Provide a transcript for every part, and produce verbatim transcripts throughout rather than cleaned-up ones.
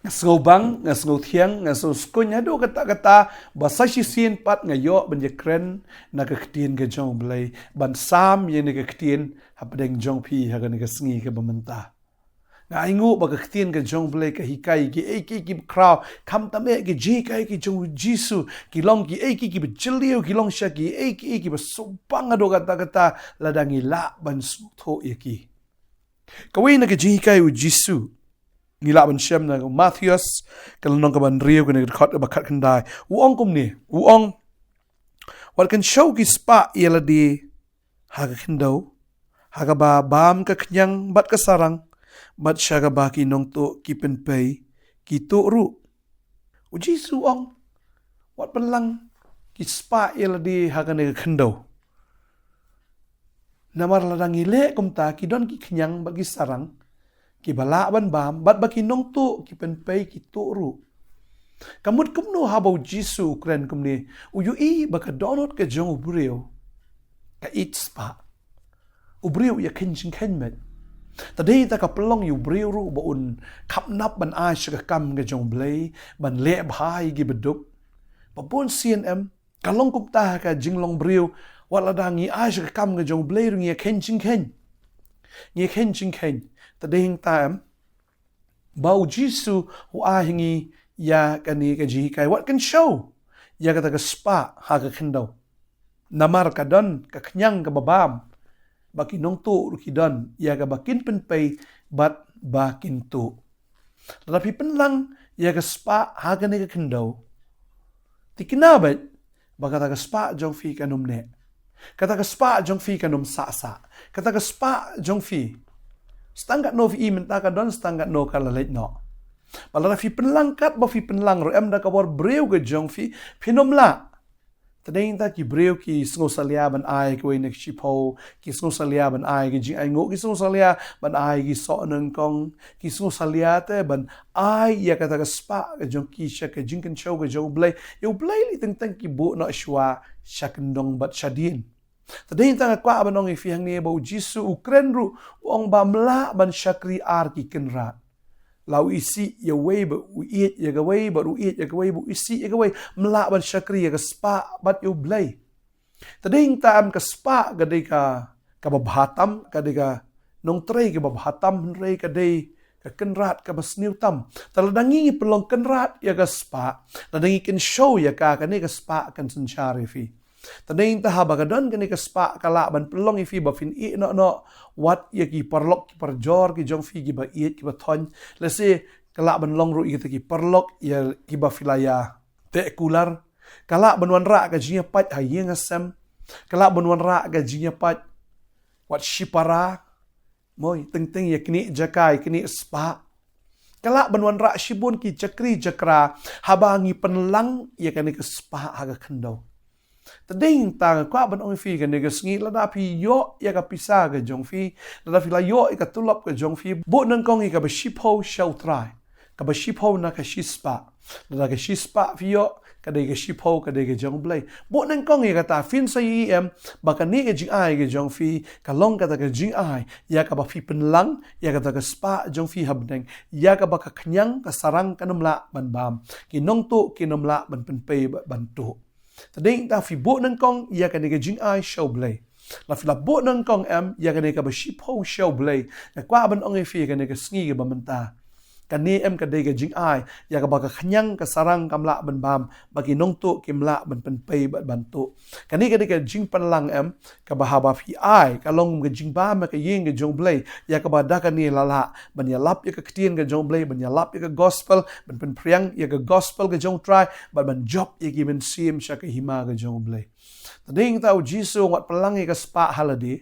Nga sngewbang, nga sngewthiang, nga sngewskuin haduh katta katta, ba sa shisien pat nga ïoh ban ïakren na ka ktien ka jong U Blei, ban sam ïa kane ka ktien hapdeng jong phi ha kane ka sngi kaba mynta. Nga ainguh ba ka ktien ka jong U Blei ka hikai kiei kiei kiba khraw, khamtam eh ki jinghikai ki jong U Jisu, ki long kiei kiei kiba jylliew, ki long shisha kiei kiei kiba sngewbang haduh katta katta, lada ngi lah ban sngewthuh ïa ki. Kawei na ki jinghikai U Jisu, ngi lah ban shem na Mathaios, ka lynnong kaba hynriew, kane ka dkhot kaba khatkhyndai. U ong kumne, u ong, wat kynshew ki spah ïa lade ha ka khyndew, ha kaba bam ka khñiang bad ka sarang, bad sha kaba ki nongtuh ki pynpei, ki tuh ruh. U Jisu u ong, wat pynlang ki spah ïa lade ha kane ka khyndew. Namar lada ngi leh kumta, ki don ki khñiang bad ki sarang, kiba lah ban bam, bad ba ki nongtuh ki pynpei, ki tuh ruh. Ka mut kumno haba U Jisu u kren kumne, u ïohi ba ka dohnud ka jong u briew ka ïeit spah. U briew u ïakheiñ jingkheiñ, meit. Te dei ta ka pynlong ïa u briew ruh ba un khapnap ban ai sha ka kam ka jong U Blei, ban leh bha ïa kiba duk. Ba bun sien em, ka long kumta ha ka jinglong briew, wat lada ngi ai sha ka kam ka jong U Blei ruh ngi ïakheiñ jingkheiñ. Ngi ïakheiñ jingkheiñ. Te dei hangta em, ba U Jisu u ai ha ngi ïa kane ka jinghikai, wat kynshew ïa kata ka spah ha ka khyndew. Namar ka don ka khñiang kaba bam, ba ki nongtuh ruh ki don ïa kaba kin pynpei bad ba kin tuh. Lada phi pynlang ïa ka spah ha kane ka khyndew, thikna beit ba kata ka spah jong phi kan ym neh. Kata ka spah jong phi kan ym sah sah. Kata ka spah jong phi, sa tang katno phi i mynta ka don, sa tang katno ka la leit noh. Bad lada phi pynlang katba phi pynlang ruh em, da ka bor briew ka jong phi, phin ym lah. Te dei ta ki briew ki sngewsalia ban ai kawei na ka shiphew, ki sngewsalia ban ai ka jingainguh, ki sngewsalia ban ai ki soh nyngkong, ki sngewsalia te ban ai ïa kata ka spah ka jong ki sha ka jingkynshew ka jong U Blei. Ïa U Blei lei teng teng ki buh noh shuwa sha kyndong bad shadien. Te dei ta nga kwah ban ong ïa phi hangne ba U Jisu u kren ruh, u ong ba ym lah ban shakri ar ki kynrad. La u isih ïa uwei ba u ïeit ïa kawei, bad u ïeit ïa kawei ba u isih ïa kawei. Ym lah ban shakri ïa ka spah bad ïa U Blei. Te dei ta em, ka spah ka dei ka, kaba bha tam, ka dei ka nongtrei kaba bha tam, hynrei ka dei ka kynrad kaba sniew tam. Te lada ngi pynlong kynrad ïa ka spah, lada ngi kynshew ïa ka, kane ka spah kan synshar ïa phi. Te dei ta haba ka don kane ka spah, ka lah ban pynlong ïa phi ba phin ïeh noh noh wat ïa ki paralok ki parajor ki jong phi kiba ïeit kiba thoiñ. Lehse ka lah ban long ruh ïa kita ki paralok ïa kiba phi la ïa teh kular. Ka lah ban wanrah ka jingïapait ha ïing ha sem. Ka lah ban wanrah ka jingïapait wat shipara. Moi, teng teng ïa kine jaka, ïa kine spah. Ka lah ban wanrah shibun ki jakri jakra haba ngi pynlang ïa kane ka spah ha ka khyndew. Te dei ta nga kwah ban ong ïa phi kane ka sngi, lada phi ïoh ïa ka pisa ka jong phi, lada phi la ïoh ïa ka tulop ka jong phi, buh nyngkong ïa kaba shiphew sha U Trai. Kaba shiphew na ka shispah. Lada ka shispah phi ïoh, ka dei ka shiphew, ka dei ka jong U Blei. Buh nyngkong ïa kata, phin sa ïohi em ba kane ka jingai ka jong phi ka long kata ka jingai ïa kaba phi pynlang ïa kata ka spah jong phi ha bneng, ïa kaba ka khñiang ka sarang kan ym lah ban bam, ki nongtuh kin ym lah ban pynpei bad ban tuh. Te dei ta phi buh nyngkong ïa kane ka jingai sha U Blei. La phi la buh nyngkong em ïa kane kaba shiphew sha U Blei, nga kwah ban ong ïa phi kane ka sngi kaba mynta, kane em ka dei ka jingai ïa kaba ka khñiang ka sarang kam lah ban bam, ba ki nongtuh kim lah ban pynpei bad ban tuh. Kane ka dei ka jingpynlang em, kaba haba phi ai, ka long ka jingbam ha ka ïing ka jong U Blei, ïa kaba da kane la lah ban ïalap ïa ka ktien ka jong U Blei, ban ïalap ïa ka gospel, ban pynphriang ïa ka gospel ka jong U Trai, bad ban jop ïa ki mynsiem sha ka hima ka jong U Blei. Te dei ta U Jisu u ong wat pynlang ïa ka spah ha lade.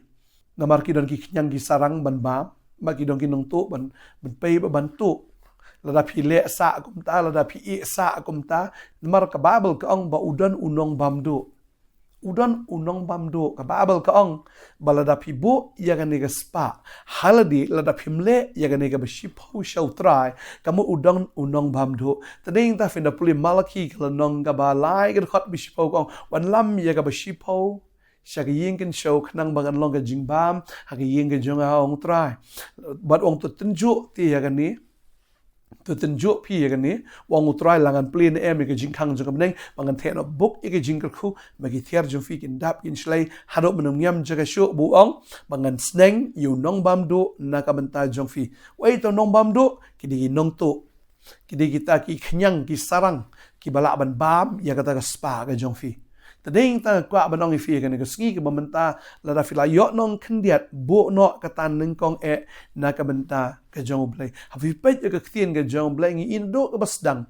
Namar ki don ki khñiang ki sarang ban bam, bad ki don ki nongtuh ban, ban pei bad ban tuh. Lada phi leh sah kumta, lada phi ïeh sah kumta, namar ka Baibl ka ong ba u don u nongbamduh. U don u nongbamduh, ka Baibl ka ong ba lada phi buh ïa kane ka spah ha lade, lada phim leh ïa kane kaba shiphew sha U Trai, ka mut u don u nongbamduh. Te dei ta phin da pule Malaki ka lynnong kaba lai ka dkhot ba shiphew, ka ong, wanlam ïa kaba shiphew sha ka ïing kynshew khnang ba kan long ka jingbam ha ka ïing ka jong nga, ong U Trai. Bad u ong to tynjuh te ïa kane, To tynjuh phi ïa kane, u ong U Trai, la ngan plie ne em ïa ka jingkhang jong ka bneng, ba ngan theh noh buk ïa ka jingkyrkhu, ba ki tiar jong phi kin dap kin shlei, haduh mynnym ngiam jaka shuh, ba u ong, ba ngan sneng ïa u nongbamduh na ka bynta jong phi. Uei uta u nongbamduh? Ki dei ki nongtuh. Ki dei kita ki khñiang ki sarang kiba lah ban bam ïa kata ka spah ka jong phi. Te dei hangta nga kwah ban ong ïa phi ha kane ka sngi kaba mynta, lada phi la ïoh nongkhyndiat, buh noh kata nyngkong eh na ka bynta ka jong U Blei. Haba phi peit ïa ka ktien ka jong U Blei, ngi i naduh kaba sdang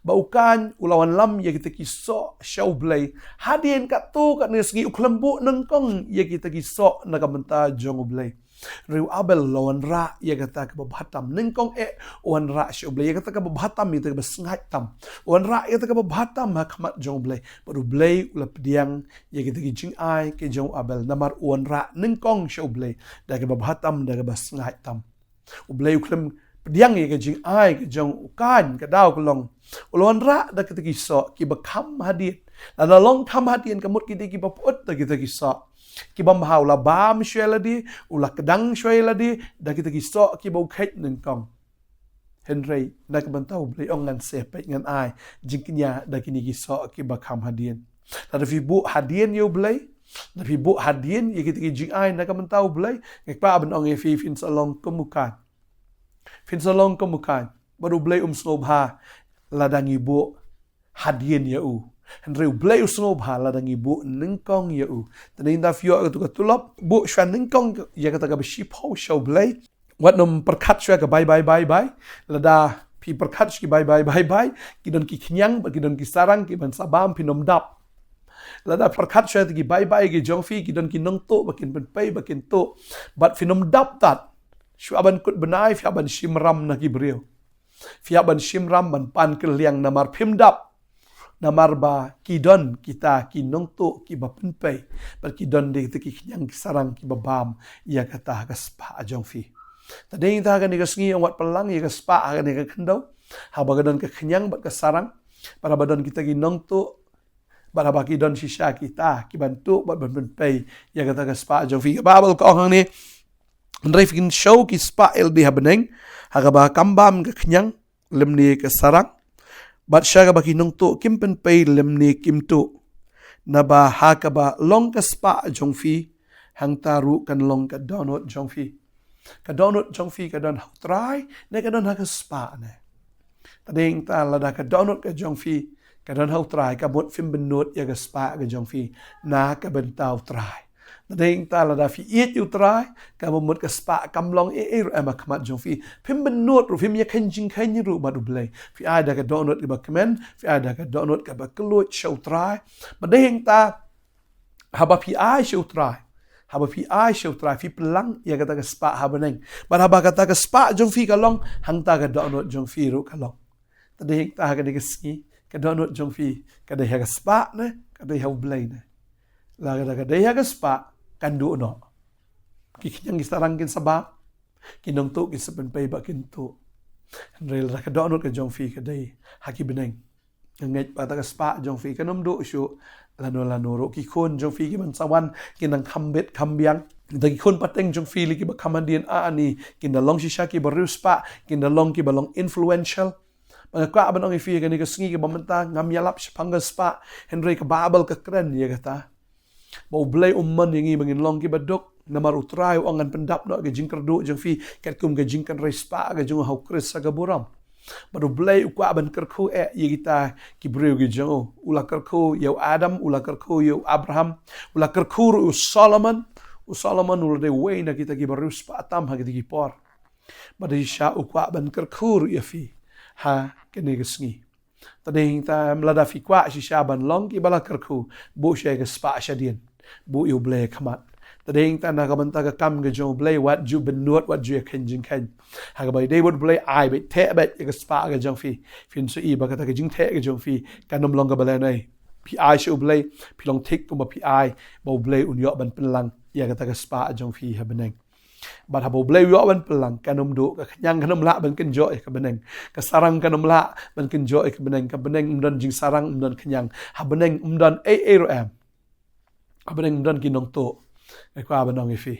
ba U Kain u la wanlam ïa kita ki soh sha U Blei. Hadien katto katne ka sngi u khlem buh nyngkong ïa kita ki soh na ka bynta jong U Blei. Hynrei u Abel u la wanrah ïa kata kaba bha tam. Nyngkong eh u wanrah sha U Blei ïa kata kaba bha tam, ïa kata kaba sngaid tam. U wanrah ïa kata kaba bha tam ha khmat jong U Blei. Bad U Blei u la pdiang ïa kita ki jingai ka jong u Abel, namar u wanrah nyngkong sha U Blei da kaba bha tam, da kaba sngaid tam. U Blei u khlem pdiang ïa ka jingai ka jong u Kain, ka daw ka long u la wanrah da kita ki soh kiba kham hadien. Lada long kham hadien, ka mut ki dei kiba pyut da kita ki soh. Kiba bha u la bam shuwa ïa lade, u la kdang shuwa ïa lade da kita ki soh kiba u kheit nyngkong. Hynrei na ka bynta U Blei u ong, ngan seh, peit, ngan ai jingkñia da kine ki soh kiba kham hadien. Lada phi buh hadien ïa U Blei, lada phi buh hadien ïa kita ki jingai na ka bynta U Blei, nga kwah ban ong ïa phi, phin sa long kum u Kain. Phin sa long kum u Kain. Bad U Blei um sngewbha lada ngi buh hadien ïa u. Hynrei U Blei u sngewbha lada ngi buh nyngkong ïa u. Te dei hangta phi ïoh katu ka tulop, buh shuwa nyngkong ïa kata kaba shiphew sha U Blei. Wat nym pyrkhat shuwa ka bai bai bai bai. Lada phi pyrkhat shuwa ki bai bai bai bai, ki don ki khñiang bad ki don ki sarang kiban sa bam, phin ym dap. Lada pyrkhat shuwa ki bai bai ki jong phi, ki don ki nongtuh ba kin pynpei, ba kin tuh, bad phin ym dap tat. Shuwa ban kut bnai phi hap ban shim ram na ki briew. Phi hap ban shim ram ban pan kylliang namar phim dap. Namar ba ki don kita ki nongtuh kiba pynpei, bad ki don de kita ki khñiang ki sarang kiba bam ïa kata ka spah jong phi. Te dei hangta ha kane ka sngi, wat pynlang ïa ka spah ha kane ka khyndew. Haba ka don ka khñiang bad ka sarang, bad haba don kita ki nongtuh, bad haba ki don shisha kita kiban tuh bad ban pynpei ïa kata ka spah jong phi. Ka Baibl ka ong hangne, hynrei phin siew ki spah ïa lade ha bneng, ha kaba kam bam ka khñiang lymne ka sarang, bad sha kaba ki nongtuh kim pynpei lymne kim tuh. Naba ha kaba long ka spah jong phi, hangta ruh kan long ka dohnud jong phi. Ka dohnud jong phi ka don ha U Trai ne ka don ha ka spah ne? Te dei hangta, lada ka dohnud ka jong phi ka don ha U Trai, ka mut phim bynnud ïa ka spah ka jong phi na ka bynta U Trai. Te dei hangta, lada phi ïeit ïa U Trai, kaba mut ka spah kam long ei ei ruh em ha khmat jong phi. Phim bynnud ruh, phim ïakheiñ jingkheiñ ruh bad U Blei. Phi ai da ka dohnud kaba kmen, phi ai da ka dohnud kaba kylluid sha U Trai. Te dei hangta, haba phi ai sha U Trai, haba phi ai sha U Trai, phi pynlang ïa kata ka spah ha bneng. Bad haba kata ka spah jong phi ka long, hangta ka dohnud jong phi ruh ka long. Te dei hangta ha kane ka sngi, ka dohnud jong phi ka dei ha ka spah ne ka dei ha U Blei ne? Lada ka dei ha ka spah, kan duh noh. Ki khñiang ki sarang kin sa bam, ki nongtuh kin sa pynpei bad kin tuh. Hynrei lada ka dohnud ka jong phi ka dei ha ki bneng, nga ngeit ba kata ka spah jong phi kan ym duh shuh lano lano ruh. Ki khun jong phi kiban sa wan kin nang kham bit kham biang. Da ki khun pateng jong phi lei kiba kham hadien, ani kin da long shisha kiba riewspah, kin da long kiba long influential. Bad nga kwah ban ong ïa phi ha kane ka sngi kaba mynta, ngam ïalap shaphang ka spah, hynrei ka Baibl ka kren ïa kata, ba U Blei um mon ïa ngi ba ngin long kiba duk. Namar U Trai u ong, ngan pyndap noh ka jingkyrduh jong phi katkum ka jingkynrei spah ka jong u ha U Khrist ha ka burom. Bad U Blei u kwah ban kyrkhu eh ïa kita ki briew ki jong u. U la kyrkhu ïa u Adam, u la kyrkhu ïa u Abraham, u la kyrkhu ruh ïa u Solomon. U Solomon u la dei uwei na kita kiba riewspah tam ha kita ki por. Bad shisha u kwah ban kyrkhu ruh ïa phi ha kane ka sngi. Te dei hangta, lada phi kwah shisha ban long kiba la kyrkhu, buh sha ka spah shadien, buh ïa U Blei ha khmat. Te dei hangta, na ka bynta ka kam ka jong U Blei, wat ju bynnud, wat ju ïakheiñ jingkheiñ. Ha kaba ïadei bad U Blei, ai beit, theh beit ïa ka spah ka jong phi. Phin sa i ba kata ka jingtheh ka jong phi kan ym long kaba lehnoh. Phi ai sha U Blei, phi long thik kumba phi ai, ba U Blei un ïoh ban pynlang ïa kata ka spah jong phi ha bneng. Bad haba U Blei u ïoh ban pynlang, kan ym duh, ka khñiang kan ym lah ban kynjoh ïa ka bneng. Ka sarang kan ym lah ban kynjoh ïa ka bneng. Ka bneng ym don jingsarang, ym don khñiang. Ha bneng ym don ei ei ruh em. Ha bneng ym don ki nongtuh. Nga kwah ban ong ïa phi,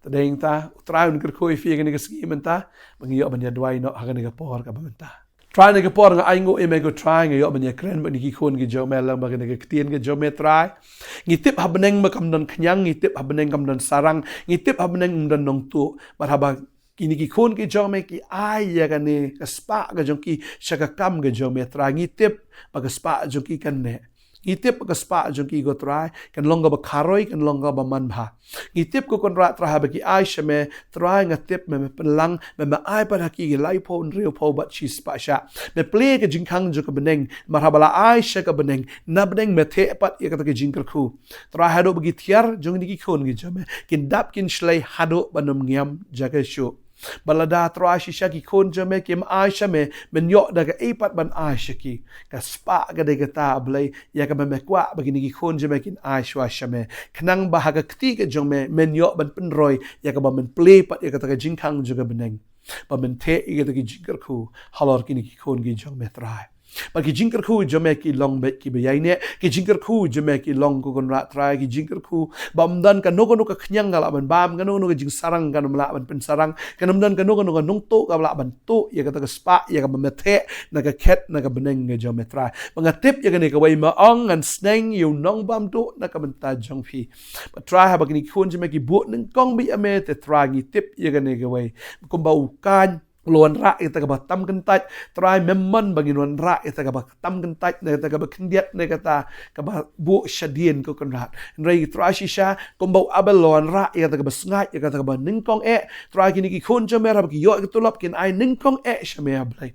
Te dei nangta, U Trai un kyrkhu ïa phi ïa kane ka sngi mynta, ba ngi ïoh ban ïa duwai noh ha kane ka por kaba mynta. Trai, ha kane ka por nga ainguh ïa me ko Trai, ngi ïoh ban ïa kren bad kine ki khun ki jong me lyngba kane ka ktien ka jong me Trai. Ngi tip ha bneng ba kam don khñiang, ngi tip ha bneng kam don sarang, ngi tip ha bneng kam don nongtuh. Bad haba kine ki khun ki jong me ki ai ïa kane ka spah ka jong ki sha ka kam ka jong me Trai, ngi tip ba ka spah jong ki kan neh. Ngi tip ba ka spah jong ki ko Trai kan long kaba kharoi, kan long kaba manbha. Ngi tip ko Kynrad Trai, haba ki ai sha me Trai, nga tip me, me pynlang, me, me ai pat ha ki ki laiphew, hynriewphew bad shispah shah. Me plie ka jingkhang jong ka bneng, namar haba la ai sha ka bneng, na bneng me theh pat ïa kata ka jingkyrkhu. Trai, haduh ba ki tiar jong kine ki khun ki jong me kin dap kin shlei haduh ban ym ngiam jaka shuh. Bad lada Trai shisha ki khun jong me kim ai sha me, men ïoh da kaei pat ban ai sha ki. Ka spah ka dei kata, A Blei, ïa kaba me kwah ba kine ki khun jong me kin ai shuwa sha me. Khnang ba ha ka kti ka jong me men ïoh ban pynroi ïa kaba men plie pat ïa kata ka jingkhang jong ka bneng, ba men theh ïa kata ka jingkyrkhu halor kine ki khun ki jong me Trai. Bad ki jingkyrkhu jong me ki long beit kiba ïaineh, ki jingkyrkhu jong me ki long ko Kynrad Trai, ki jingkyrkhu ba ym don kano kano ka khñiang ka lah ban bam, kano kano ka jingsarang kan ym lah ban pynsarang, kan ym don kano kano ka nongtuh ka lah ban tuh ïa kata ka spah ïa kaba me theh na ka khet, na ka bneng ka jong me Trai. Ba nga tip ïa kane kawei, me ong ngan sneng ïa u nongbamduh na ka bynta jong phi. Bad Trai, haba kine ki khun jong me ki buh nyngkong beit ïa me, te Trai ngi tip ïa kane kawei, kumba u kaiñ u la wanrah ïa kata kaba tam kyntait, Trai, mem mon ba ngin wanrah ïa kata kaba tam kyntait, na kata kaba khyndiat, na kata kaba buh shadien ko Kynrad. Hynrei Trai shisha, kumba u Abel u la wanrah ïa kata kaba sngaid, ïa kata kaba nyngkong eh, Trai, kine ki khun jong me haba ki ïoh ïa ka tulop kin ai nyngkong eh sha me, A Blei.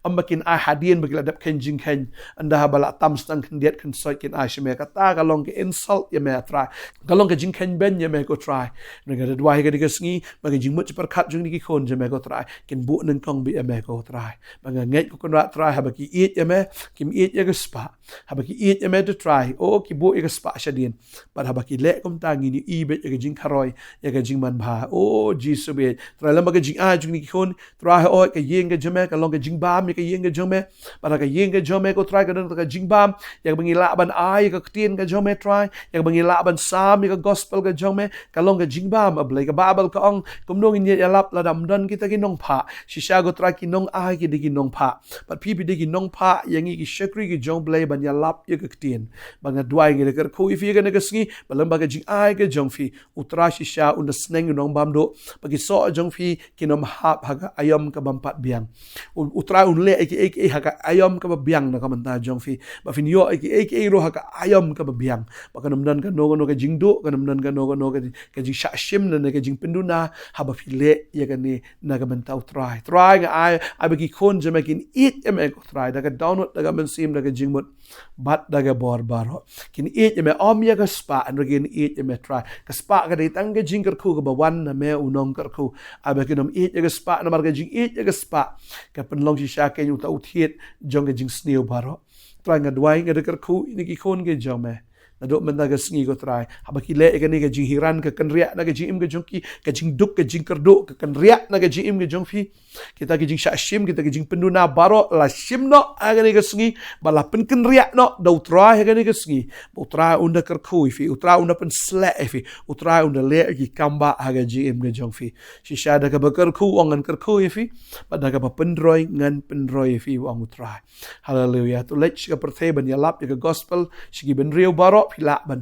Ym ba kin ai hadien ba ki la dep kheiñ jingkheiñ, ynda haba la tam sdang khyndiat khynsoit kin ai sha me. Kata ka long ka insult ïa me Trai, ka long ka jingkheiñbeiñ ïa me ko Trai. Nga da duwai ha kane ka sngi ba ka jingmut jingpyrkhat jong kine ki khun jong me ko Trai kin buh nyngkong beit ïa me ko Trai. Ba nga ngeit ko Kynrad Trai, haba ki ïeit ïa me kim ïeit ïa ka spah. Haba ki ïeit ïa me te Trai, o, ki buh ïa ka spah shadien. Bad haba ki leh kumta ngin ïohi beit ïa ka jingkharoi, ïa ka jingmanbha. O Jisu beit Trai, lem bad ka jingai jong kine ki khun Trai, hooid ka ïing ka jong me ka long ka jingbam ïa ka ïing ka jong me. Bad ha ka ïing ka jong me ko Trai ka don ka jingbam ïa kaba ngi lah ban ai ïa ka ktien ka jong me Trai, ïa kaba ngi lah ban sam ïa ka gospel ka jong me, ka long ka jingbam, A Blei. Ka Baibl ka ong kumno ngin ïalap lada ym don kita ki nongphah. Shisha ko Trai ki nongai ki dei ki nongphah. Bad phi phi dei ki nongphah ïa ngi ki shakri ki jong U Blei ban ïalap ïa ka ktien. Ba nga duwai, nga da kyrkhu ïa phi ha kane ka sngi ba lem bad ka jingai ka jong phi, U Trai shisha un da sneng ïa u nongbamduh, ba ki soh jong phi kin ym hap ha ka aïom ka bym pat biang. U, U Trai un leh ïa kiei kiei ha ka aïom kaba biang na ka bynta jong phi, ba phin ïoh ïa kiei kiei ruh ha ka aïom kaba biang. Ba kan ym don kano kano ka jingduh, kan ym don kano kano ka, ka jingshah shim lane ka jingpynduna haba phi leh ïa kane na ka bynta U Trai. Trai, nga ai, ai ba ki khun jong me kin ïeit ïa me ko Trai, da ka dohnud, da ka mynsiem, da ka jingmut bad da ka bor baroh. Kin ïeit ïa me, ym ïa ka spah, hynrei kin ïeit ïa me Trai. Ka spah ka dei tang ka jingkyrkhu kaba wan na me u nongkyrkhu. Ai ba kin ym ïeit ïa ka spah, namar ka jingïeit ïa ka spah ka pynlong shisha kein uta u thied jong ka jingsniew baroh. Trai, nga duwai, nga da kyrkhu ïa kine ki khun ki jong me naduh mynta ka sngi ko Trai, haba ki leh ïa kane ka jinghikai, ka kynriah na ka jingim ka jong ki, ka jingduk, ka jingkyrduh, ka kynriah na ka jingim ka jong phi. Kita ki jingshah shim, kita ki jingpynduna baroh la shim noh ha kane ka sngi, ba la pynkynriah noh da U Trai ha kane ka sngi. Ba U Trai un da kyrkhu ïa phi, U Trai un da pynsleh ïa phi, U Trai un da leh ïa ki kambah ha ka jingim ka jong phi. Shisha da kaba kyrkhu ong ngan kyrkhu ïa phi, bad da kaba pynroi ngan pynroi ïa phi, ong U Trai. Haleluia. To leit sha ka pyrthei ban ïalap ïa ka gospel sha ki bynriew baroh, phi lah ban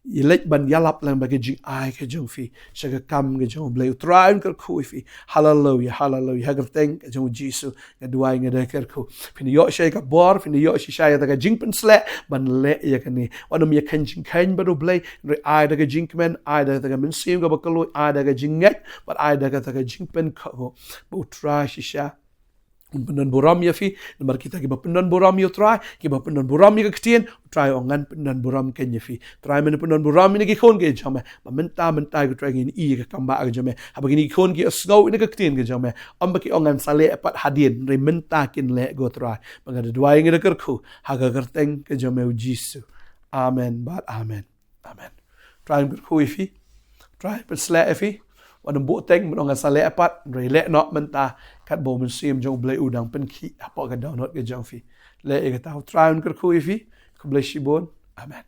ïaleit ban ïalap lang bad ka jingai ka jong phi sha ka kam ka jong U Blei. U Trai un kyrkhu ïa phi. Haleluia, haleluia. Ha ka kyrteng ka jong U Jisu nga duwai, nga da kyrkhu. Phin ïoh shisha ïa ka bor, phin ïoh shisha ïa kata ka jingpynsleh ban leh ïa kane. Wat nym ïa kheiñ jingkheiñ bad U Blei, hynrei ai da ka jingkmen, ai da kata ka mynsiem kaba kylluid, ai da ka jingngeit, bad ai da kata ka jingpynkhuid. Ba U Trai shisha un pyndon burom ïa phi, namar kita kiba pyndon burom ïa U Trai, kiba pyndon burom ïa ka ktien, U Trai u ong ngan pyndon burom kein ïa phi. Trai, men pyndon burom ïa kine ki khun ki jong me, ba mynta mynta ko Trai ngin ïohi ïa ka kambah ka jong me. Haba kine ki khun ki ïohsngew ïa ka ktien ka jong me, ym ba ki ong ngan sa leh pat hadien, hynrei mynta kin leh ko Trai. Ba nga da duwai, nga da kyrkhu ha ka kyrteng ka jong me U Jisu. Amen bad amen. Amen. Trai un kyrkhu ïa phi. Trai un pynsleh ïa phi. Wat nym buhteng ban ong ngan sa leh pat, hynrei leh noh mynta katba U Mynsiem jong U Blei u dang pynkhih hapoh ka dohnud ka jong phi. Leh ïa kata. U Trai un kyrkhu ïa phi. Khublei shibun. Amen.